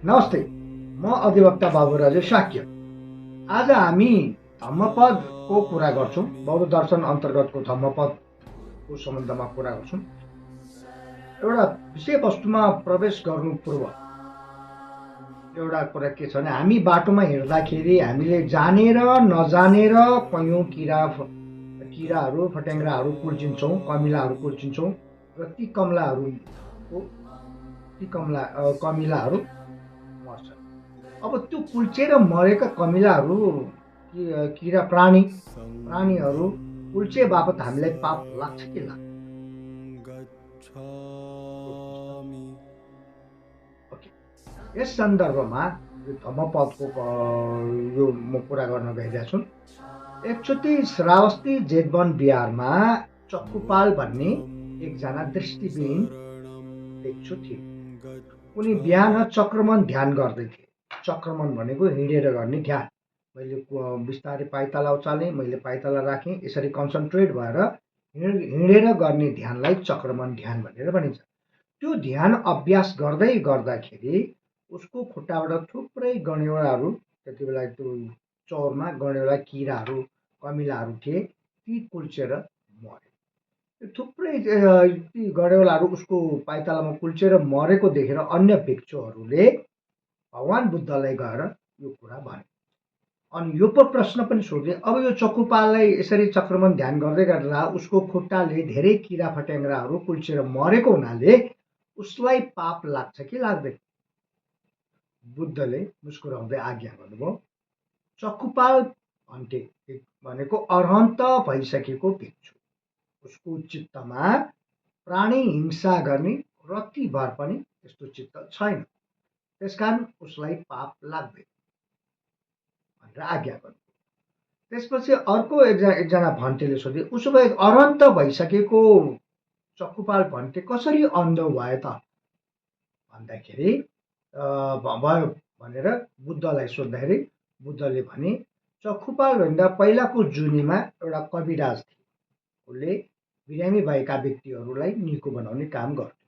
नमस्ते, म अधिवक्ता बाबुराजु शाक्य। आज हामी धम्मपदको कुरा गर्छौँ। बौद्ध दर्शन अन्तर्गतको धम्मपदको सम्बन्धमा कुरा गर्छौँ। एउटा विषयवस्तुमा प्रवेश गर्नु पूर्व एउटा कुरा के छ भने हामी बाटोमा हिँड्दाखेरि हामीले जानेर नजानेर कयौँ किराहरू फट्याङ्ग्राहरू कुल्चिन्छौँ, कमिलाहरू कुल्चिन्छौँ र कमिलाहरू मर्छन्। अब त्यो कुल्चेर मरेका कमिलाहरू किरा प्राणीहरू कुल्चे बापत हामीलाई पाप लाग्छ कि लाग्छ? यस सन्दर्भमा यो धम्मपदको यो म कुरा गर्न गइरहेको छु। एकचोटि श्रावस्ती जेतवन बिहारमा चक्कुपाल भन्ने एकजना दृष्टिविहीन भिक्षु थिए। उनी बिहान चक्रमन ध्यान गर्दै थिए। चक्रमन भनेको हिँडेर गर्ने ध्यान। मैले बिस्तारै पाइताला उचालेँ, मैले पाइताला राखेँ, यसरी कन्सन्ट्रेट भएर हिँडेर गर्ने ध्यानलाई चक्रमन ध्यान भनेर भनिन्छ। त्यो ध्यान अभ्यास गर्दै गर्दाखेरि उसको खुट्टाबाट थुप्रै गणेउलाहरू, त्यति बेला त्यो चौरमा गणेउला किराहरू कमिलाहरू थिए, ती कुल्चेर मरे। थुप्रै ती गणेउलाहरू उसको पाइतालामा कुल्चेर मरेको देखेर अन्य भिक्षुहरूले भगवान् बुद्धलाई गएर यो कुरा भने। अनि यो प्रश्न पनि सोधे, अब यो चक्कुपाललाई यसरी चक्रमन ध्यान गर्दै गर्दा उसको खुट्टाले धेरै किरा फट्याङ्ग्राहरू कुल्चेर मरेको हुनाले उसलाई पाप लाग्छ कि लाग्दैन? बुद्धले मुस्कुराउँदै आज्ञा गर्नुभयो, चक्कुपाल भन्टे भनेको अरहन्त भइसकेको भिक्षु। उसको चित्तमा प्राणी हिंसा गर्ने रत्तिभर पनि त्यस्तो चित्त छैन। त्यसकारण उसलाई पाप लाग्दैन भनेर आज्ञा गर्नु। त्यसपछि अर्को एकजना भन्टेले सोधे, उसो भए अरहन्त भइसकेको चक्कुपाल भन्टे कसरी अन्ध भयो त भन्दाखेरि भयो भनेर बुद्धलाई सोद्धाखेरि बुद्धले भने, चक्कुपाल भन्दा पहिलाको जुनीमा एउटा कविराज थियो। उसले बिरामी भएका व्यक्तिहरूलाई निको बनाउने काम गर्थ्यो।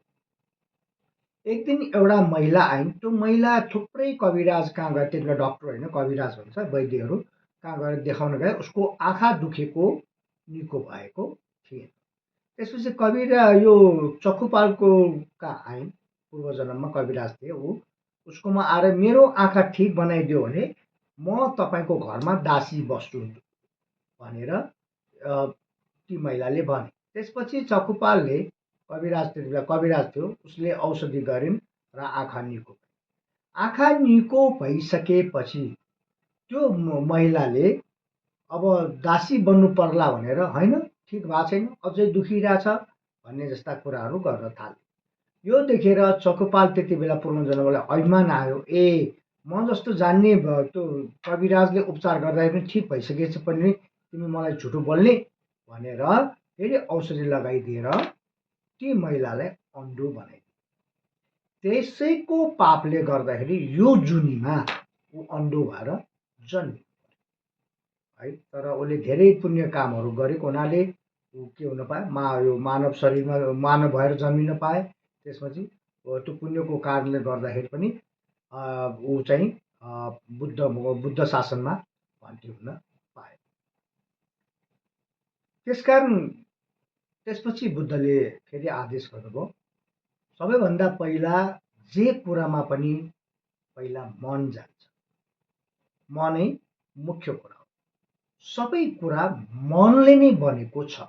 एक दिन एउटा महिला आइन्। त्यो महिला थुप्रै कविराज कहाँ गए, त्यतिबेला डक्टर होइन कविराज भन्छ, वैद्यहरू कहाँ गएर देखाउन गए। उसको आँखा दुखेको निको भएको थिएन। त्यसपछि यो चक्कुपालको कहाँ आइन्, पूर्व जन्ममा कविराज थिए ऊ। उसकोमा आएर मेरो आँखा ठिक बनाइदियो भने म तपाईँको घरमा दासी बस्छु भनेर ती महिलाले भने। त्यसपछि चक्कुपालले कविराज थियो, उसले औषधि गरिन् र आँखा निको भयो। आँखा निको भइसकेपछि त्यो महिलाले अब दासी बन्नु पर्ला भनेर, होइन ठिक भएको छैन, अझै दुखिरहेछ भन्ने जस्ता कुराहरू गर्न थाले। यो देखेर चक्कुपाल त्यति बेला पूर्व जन्मलाई अभिमान आयो, ए म जस्तो जान्ने त्यो कविराजले उपचार गर्दाखेरि पनि ठिक भइसकेछ पनि तिमी मलाई झुटो बोल्ने भनेर फेरि औषधि लगाइदिएर ती महिलालाई अन्धो बनाइदियो। त्यसैको पापले गर्दाखेरि यो जुनीमा ऊ अन्धो भएर जन्मियो है। तर उसले धेरै पुण्य कामहरू गरेको हुनाले ऊ के हुन पाए, यो मानव शरीरमा मानव भएर जन्मिन पाए। त्यसपछि त्यो पुण्यको कारणले गर्दाखेरि पनि ऊ चाहिँ बुद्ध शासनमा भन्टे हुन पाए। त्यसकारण त्यसपछि बुद्धले फेरि आदेश गर्नुभयो, सबैभन्दा पहिला जे कुरामा पनि पहिला मन जान्छ। मनै मुख्य कुरा हो। सबै कुरा मनले नै बनेको छ।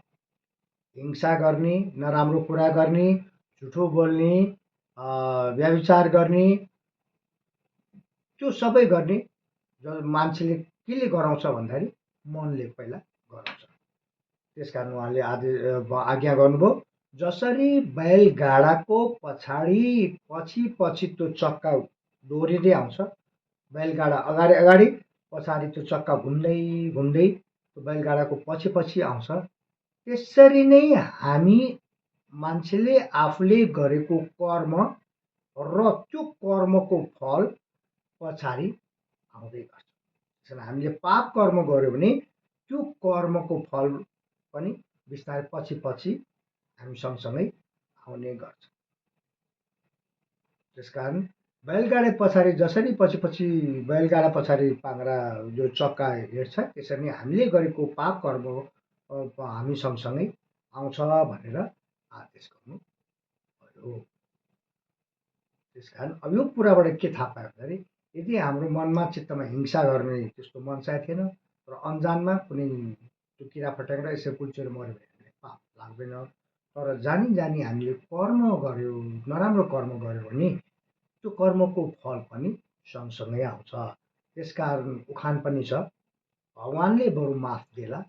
हिंसा गर्ने, नराम्रो कुरा गर्ने, झुठो बोल्ने, व्यभिचार गर्ने, त्यो सबै गर्ने मान्छेले केले गराउँछ भन्दाखेरि मनले पहिला गराउँछ। त्यसकारण उहाँले आज्ञा गर्नुभयो, जसरी बैलगाडाको पछि त्यो चक्का दोहोरिँदै आउँछ, बैलगाडा अगाडि पछाडि त्यो चक्का घुम्दै त्यो बैलगाडाको पछि आउँछ, त्यसरी नै हामी मान्छेले आफूले गरेको कर्म र त्यो कर्मको फल पछाडि आउँदै गर्छ। त्यसैले हामीले पाप कर्म गर्यो भने त्यो कर्मको फल पनि बिस्तारै पछि हामी सँगसँगै आउने गर्छ। त्यसकारण बैलगाडा पछाडि जसरी पछि पछि बैलगाडा पछाडि पाङ्रा जो चक्का हिँड्छ त्यसरी नै हामीले गरेको पाप कर्म हामी सँगसँगै आउँछ भनेर आदेश गर्नुभयो। त्यस कारण अब यो कुराबाट के थाहा पायो भन्दाखेरि यदि हाम्रो मनमा चित्तमा हिंसा गर्ने त्यस्तो मनसाय थिएन र अन्जानमा कुनै त्यो किरा फट्याङ्ग्रा यसरी कुल्चिएर मऱ्यो भने हामीलाई पाप लाग्दैन। तर जानी जानी हामीले कर्म गर्यो, नराम्रो कर्म गर्यो भने त्यो कर्मको फल पनि सँगसँगै आउँछ। त्यसकारण उखान पनि छ, भगवानले बरु माफ देला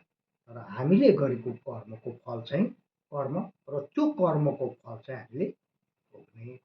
तर हामीले गरेको कर्मको फल चाहिँ कर्म र त्यो कर्मको फल चाहिँ हामीले भोग्नै